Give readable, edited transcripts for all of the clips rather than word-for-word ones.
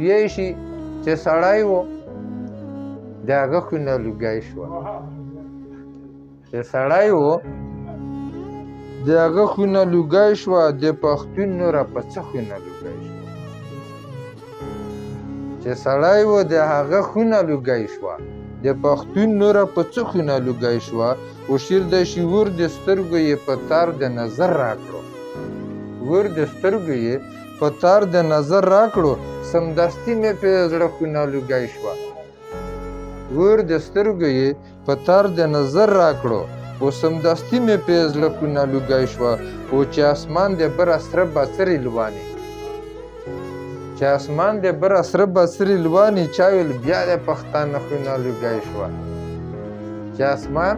ویې شي چې سړی و، د هغه خونه لوګی شوه. چې سړی و، د هغه خونه لوګی شوه، د پښتون نوره په څه خونه لوګی شوه؟ چې سړی و، د هغه خونه لوګی شوه، د پښتون نوره په څه خونه لوګی شوه؟ او شیر د شي ور د سترګو یې په تار د نظر راکړو، ور د سترګو یې په تار د نظر راکړو، سمدستي مې په زړه خونه لوګی شوه. ور د سترګو یې په تار د نظر راکړو او سمدستي مې په زړه خونه لوګی شوه. او چې اسمان د بره سره بڅري لواني، چې اسمان د بره سره بڅري لواني، چا ویل بیا د پښتانه خونه لوګی شوه. چې اسمان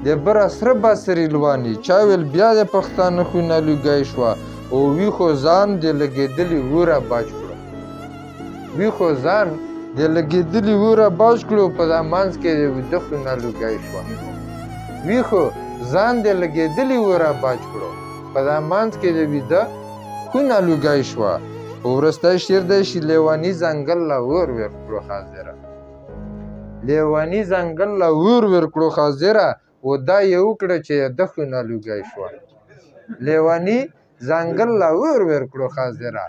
د بره سره بڅري لواني، چا ویل بیا د پښتانه خونه لوګی شوه. او وی خو ځان د لګېدلي وره بچ کړو، وی خو ځان د لګېدلي وره بچ کړو، په دا منځ کې د ویده خونه لوګی شوه. وی خو ځان د لګېدلي وره بچ کړو، په دا منځ کې د ویده خونه لوګی شوه. او وروستی شعر دی چې لیواني ځنګل له اور ورکړو حاضره، لیواني ځنګل له اور ورکړو حاضره، او دا یې وکړه چې د خونه لوګی شوه. لیواني ځنګل له اور ورکړو حاضره،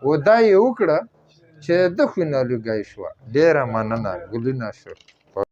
او دا یې وکړه چې د خونه لوګی شوه. ډېره مننه، ګلونه شو.